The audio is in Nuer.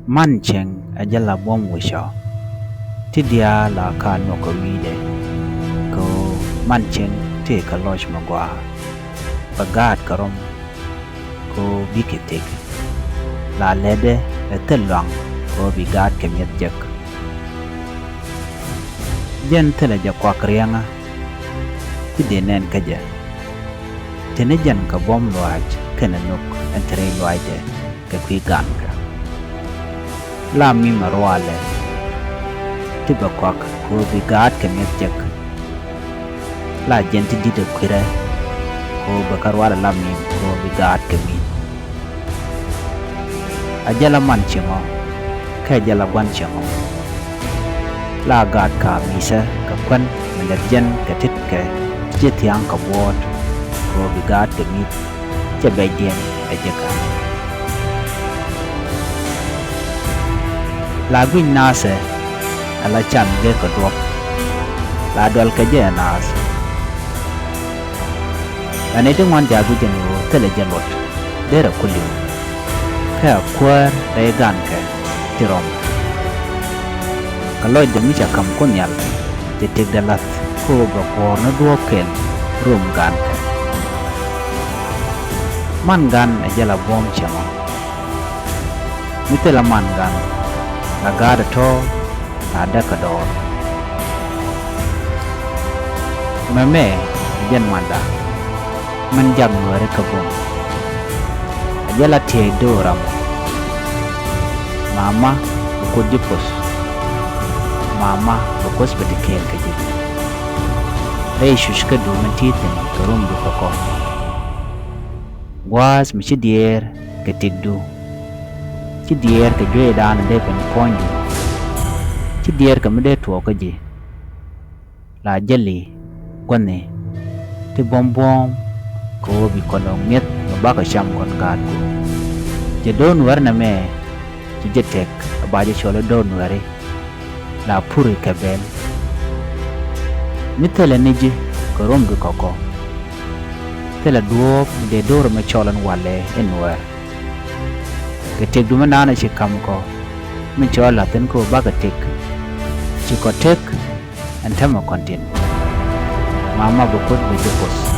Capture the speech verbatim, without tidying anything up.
Man cieŋ ɛ jɛ la buɔ̱m wi̱cɔ, ti diaal la ka nuɔk kɛ wi̱i̱dɛ, kɛ ɣöö man cieŋ tëë kɛ lɔc mi gɔaa. Bɛ gaatkɛ rɔm kɛ ɣöö bikɛ thik, la lätdɛ ɛ thil luaŋ kɛ ɣöö bi gaatkɛ mi̱eth jek. Jɛn thilɛ jɛ kuak riɛŋä ti dee nɛn kä jɛ. Teni jɛn kɛ buɔ̱m lɔaac kɛnɛ nhök ɛn te rɛy lɔaacdɛ kɛ kui̱ gankɛ. La mi̱m ɛ rualɛ ti bɛ kɔak kɛ ɣöö bi gaatkɛ mi̱eth jek. La jɛn ti di̱t ɛ kui̱rɛ kɛ ɣöö bɛ kɛ rualɛ la mi̱m kɛ ɣöö bi gaatkɛ mi̱th. A jɛ la man cieŋɔ, kä ɛ jɛ la gua̱n cieŋɔ. La gaat ka mi̱i̱cä kɛ kuän mi lät jɛn kɛ ti̱tkɛ, ci thia̱a̱ŋ kɛ buɔ̱ɔ̱t kɛ ɣöö bi gaatkɛ mi̱th, cɛ bɛcdiɛn ɛ jɛ kä. La gui̱ny naathɛ ɛ la can gek kɛ duɔ̱p, la dual kɛ jɛ ɛ naath. Ɛ nɛy ti ŋuan ja̱ gui̱c ɛn ɣöö thilɛ jɛ luɔt derɛ ku li̱w, kä ɛ kuäär rɛy gankɛ ti rɔm. Kɛ lɔcdɛ mi ca ka̱m Kuoth Nhial, cɛ tëkdɛ la̱th kä ɣöö bɛ kuɔ̱ɔ̱r ni duɔ̱ɔ̱pkɛn rom gankɛ. Man gan ɛ jɛ la buɔ̱m cieŋɔ. Mi thilɛ man gan, la gaatdɛ tɔ̱ la däk kɛ dɔɔr. Mɛmɛ ɛ jɛn manda min jak nuääri kä buɔ̱m. A jɛ la tiɛɛc do̱ram. Mama bi Kuoth ji̱ poth. Mama bi Kuoth bɛ ti kɛɛl kɛ ji̱. Rɛy cuc kädu min ti̱i̱ thi̱n kɛ rumdu kɛ kɔ. Gua̱a̱th mi ci diɛɛr kɛ tëkdu, ci diɛɛr kɛ jueydan dee ben puɔ̱nydu, ci diɛɛr kɛ mi dee tuɔɔk kä ji̱. La jäli gua̱ni ti buɔ̱m buɔ̱ɔ̱m kɛ ɣöö bi kɔn ɔ mi̱eth mi bakɔ cam kɔn gaatku. Jɛ do̱r nuäär nɛmɛ ci jɛ tëk a ba jɛ cɔl i̱ do̱r nuääri. La puri kɛ ben. Mi thilɛ ni ji̱ kɛ romdu kɔkɔ. Thilɛ duɔ̱ɔ̱p mi dee do̱r ɛmɛ cɔl ɛn walɛ i̱ nuäär. Kɛ tëkdu mi naan ɛ ci ka̱m kɔ mi cɔl la̱th in kä ɣöö bakɛ tëk. Ci kɔ tëk ɛn täämɛ kɔn tin. Mama bi Kuoth bi ji̱ poth.